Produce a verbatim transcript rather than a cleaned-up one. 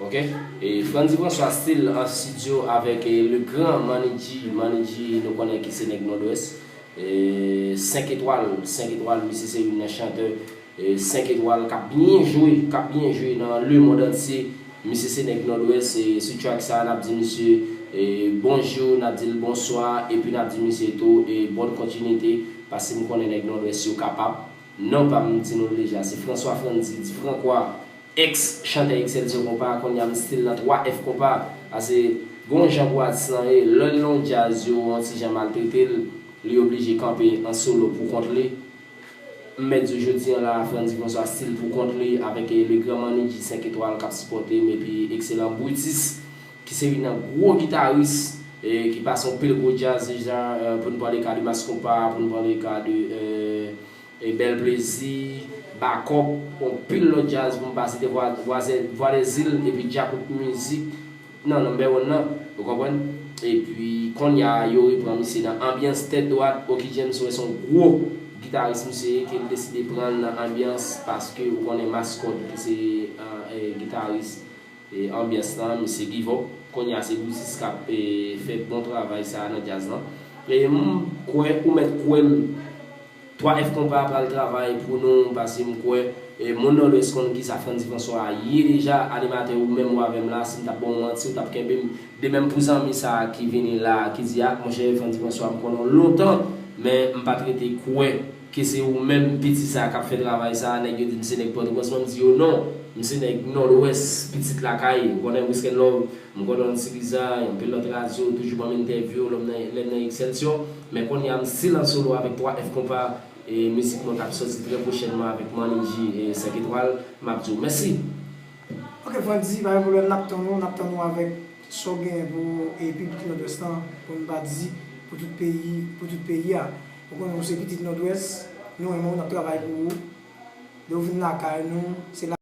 Ok. E Frandy François still an studio avèk e, le grand Manny G. Manny G, nou konnen ki se nèg Nòdwès. E, senk etwal, senk etwal, misye se youn nan chantè e, senk etwal k ap byen jwe, k ap byen jwe nan lemonn antye. Misye se nèg Nòdwès, e, sou track sa, n ap di misye e, bonjou, n ap di l bonswa, epi n ap di misye tou e, bòn kontinite, paske m konnen nèg Nòdwès yo kapab. Non pa m, m di nou l deja, se François Frandy, di Francois, ex chantè Excelsior Konpa, kounye a m still nan twa F Konpa. Paske gon jan pou atis lan ye, lè l nan yon djaz yo yon ti jan maltrete l, li oblije kanpe an solo pou kont li. M mèt di w jodi an la, Frandy François still pou kont li avèk e, le gran Manny G senk etwal k ap sipòte m, epi ekselan Brutus, ki se youn nan gwo gitaris e, ki pase yon pil gwo djaz deja, e, pou n pale ka de Mass Konpa, pou n pale ka de e, e Bèl Plezi, Bakòp, yon pil lòt djaz pou m pa site Vwa- Vwa- Vwadèzil epi Djakout Mizik nan number one nan, ou konprann? Epi kounye a yo reprann misye nan Anbyans tèt dwat, Oky James wè se yon gwo gitaris misye ye, ke l deside pran l nan Anbyans paske ou konnen Maskòt ki se e, e, gitaris e, Anbyans lan, misye give up. Kounye a se Brutus k ap e, fè bon travay sa a nan djaz lan. E m kwè, ou mèt kwè m, twa F Konpa pral travay pou nou, paske m kwè e, moun Nòdwès konn kisa Frandy François ye deja, animatè, ou menm ou avè m la, si m t ap ba w manti, ou t ap kenbe m. De menm pou zanmi sa a ki vini la, ki di, ah, monchè, Frandy François, m konnen w lontan, men m pa t rete kwè ke se ou menm piti sa k ap fè travay sa a, nèg yo di m se nèg Pòtoprens, mwen m di yo non, m se nèg Nòdwès, pitit lakay, ou konnen Wisken Love, m konnen w nan Siriza, yon pil lòt radyo, toujou ban m entèvyou, lè m nan, lè m nan Excelsior, men kounye a m still an solo avèk twa F Konpa, e mizik mwen k ap sòti trè pwochènman avèk Manny G e senk etwal, m ap di w mèsi. Ok, Frandy, pa gen pwoblèm, n ap tann ou, n ap tann ou avèk sa w genyen pou e, piblik Nòdwès lan, pou n pa di pou tout peyi, pou tout peyi a. Ou konnen ou se pitit Nòdwès, nou renmen w, n ap travay pou ou. Lè w vin lakay nou, se la